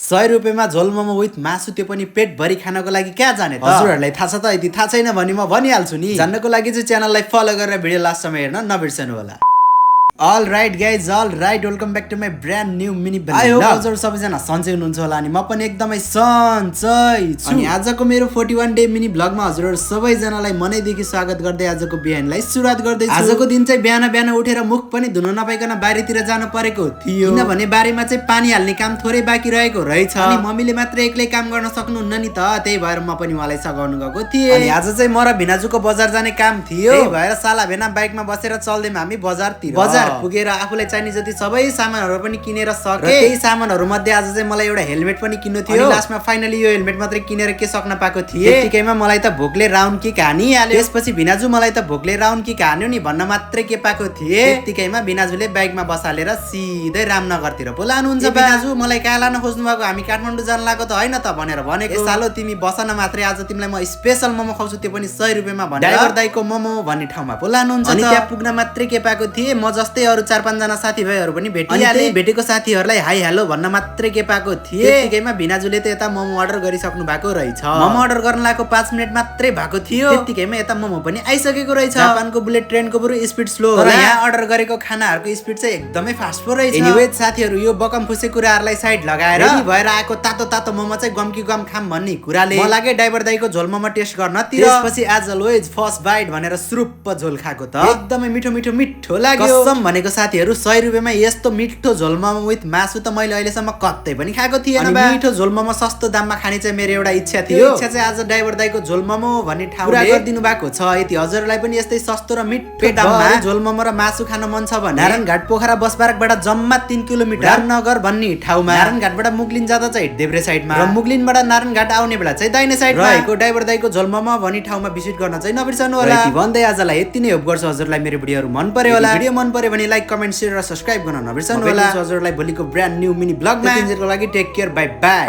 100 रुपैयाँमा झोल मोमो विथ मासु, त्यो पनि पेट भरि खानको लागि कहाँ जाने त? हजुरहरुलाई थाहा छ त? यदि थाहा छैन भने म भनिहाल्छु नि। जान्नको लागि चाहिँ च्यानललाई फलो गरेर भिडियो लास्टसम्म हेर्न नबिर्सनु होला। All right guys, all right, welcome back to my brand new mini vlog. I hope हजुर सबैजना सन्चै हुनुहुन्छ होला अनि म पनि एकदमै सन्चै छु। अनि आजको मेरो 41 डे मिनी भ्लगमा हजुरहरु सबैजनालाई मनैदेखि स्वागत गर्दै आजको बिहानलाई सुरुवात गर्दै छु। आजको दिन चाहिँ बिहान बिहान उठेर मुख पनि धुन नपाइकन बारीतिर जानु परेको थियो, किनभने बारीमा चाहिँ पानी हाल्ने काम थोरै बाँकी रहेको रहेछ अनि मम्मीले मात्र एक्लै काम गर्न सक्नुहुन्न नि त, त्यही भएर म पनि उहाँलाई सघाउन गएको थिएँ। अनि आज चाहिँ म र भिनाजुको बजार जाने काम थियो, त्यही भएर साला भेना बाइकमा बसेर चल्दैम हामी बजारतिर। बजार पुगेर आफूलाई चाहिने जति सबै सामानहरु पनि किनेर सके। त्यही सामानहरु मध्ये आज चाहिँ मलाई एउटा हेलमेट पनि किन्नु थियो। लास्टमा फाइनली यो हेलमेट मात्रै किनेर के सक्न पाएको थिए। त्यतिकैमा मलाई त भोकले राउन्ड किक हानिहाल्यो। त्यसपछि भिनाजु मलाई त भोकले राउन्ड किक हान्यो नि भन्न मात्रै के पाएको थिए। त्यतिकैमा भिनाजुले बाइकमा बसालेर सिधै रामनगरतिर बोलाउनुहुन्छ। भिनाजु मलाई कहाँ लान खोज्नु भएको? हामी काठमाडौँ जान लागेको त हैन त भनेर भनेको। ए सालो तिमी बसन मात्रै, आज तिमीलाई म स्पेशल मोमो खुवाउँछु, त्यो पनि 100 रुपैयाँमा भनेर ड्राइभर दाइको मोमो भन्ने ठाउँमा बोलाउनुहुन्छ। अनि त्यहाँ पुग्न मात्रै के पाएको थिए, म जस्तै अरु 4-5 जना साथीभाइहरु पनि भेटिहाले। भेटेको साथीहरुलाई हाई हेलो भन्न मात्रै के पाएको थिए। त्यतिकैमा भिनाजुले त यता मोमो अर्डर गरिसक्नु भएको रहेछ। मोमो अर्डर गर्न लागेको 5 मिनेट मात्रै भएको थियो। त्यतिकैमा यता मोमो पनि आइसकेको रहेछ। जापानको बुलेट ट्रेनको बरु स्पिड स्लो हो, यहाँ अर्डर गरेको खानाहरुको स्पिड चाहिँ एकदमै फास्ट पो रहेछ। एनीवे साथीहरु, यो बकम फुसे कुराहरुलाई साइड लगाएर रेडी भएर आएको तातो तातो मोमो चाहिँ गम कि गम खाम भन्ने कुराले म लागे ड्राइभर दाइको झोल मोमो टेस्ट गर्न। त्यसपछि आज लोएज फर्स्ट बाइट भनेर सुरुप्प झोल खाएको त एकदमै मिठो मिठो मिठो लाग्यो। कसम भनेको साथीहरु, 100 रुपैयाँमा यस्तो मिठो झोल मोमो विथ मासु त मैले अहिलेसम्म कतै पनि खाएको थिएन। मिठो झोल मोमो सस्तो दाममा खाने चाहिँ मेरो एउटा इच्छा थियो। इच्छा चाहिँ आज ड्राइभर दाइको झोल मोमो भन्ने ठाउँले पुरा गरिदिनु भएको छ। यदि हजुरलाई पनि यस्तै सस्तो र मिठो दाममा झोल मोमो र मासु खान मन छ भने नारायणघाट पोखरा बसपार्कबाट जम्मा 3 किलोमिटर रामनगर भन्ने ठाउँमा, नारायणघाटबाट मुगलिन जाँदा चाहिँ देब्रे साइडमा र मुगलिनबाट नारायणघाट आउने बेला चाहिँ दाहिने साइडमा रहेको ड्राइभर दाइको झोल मोमो भन्ने ठाउँमा भिजिट गर्न चाहिँ नबिर्सनु होला। यति भन्दै आजलाई यति नै होप गर्छु हजुरलाई मेरो भिडियोहरु मन पर्यो होला। भिडियो मन पर्यो भने लाइक कमेन्ट शेयर र सब्स्क्राइब गर्न नबिर्सनु होला। हजुरलाई भोलिको ब्रान्ड न्यू मिनी भ्लगमा, त्यतिन्जेलको लागि टेक केयर, बाइ बाइ।